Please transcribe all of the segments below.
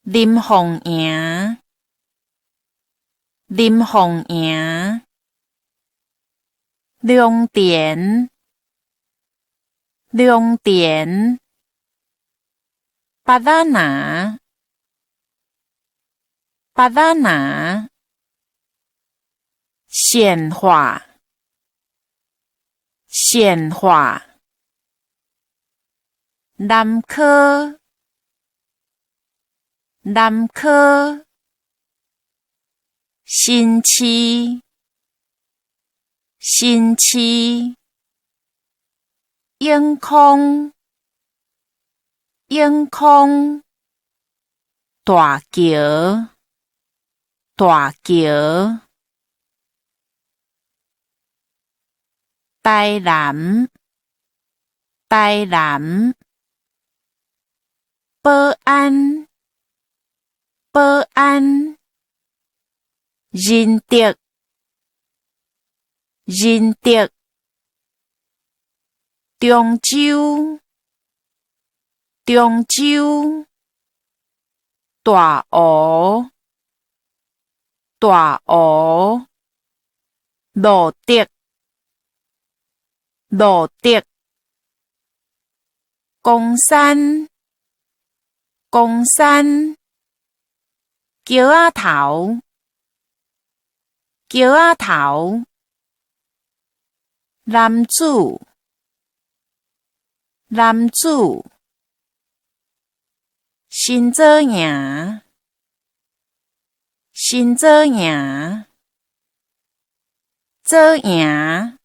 林鳳營，林鳳營，龍田，龍田，筆仔林，筆仔林，善化，善化，南科，南科，新市，新市，永康，永康，大橋，大橋，台南，台南，保安，保安，仁德，仁德，中州，中州，大湖，大湖，露德，露德，岡山，岡山，橋仔頭，橋仔頭，男子，男子，新左營，新左營，左營，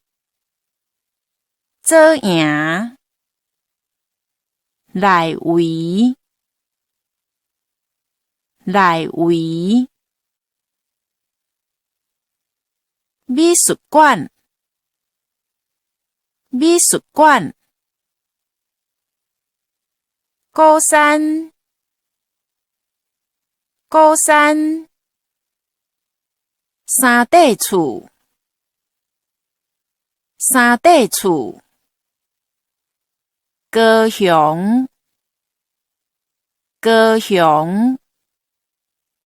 左營，內圍，內圍，美術館，美術館，鼓山，鼓山，三塊厝，三塊厝，高雄，高雄。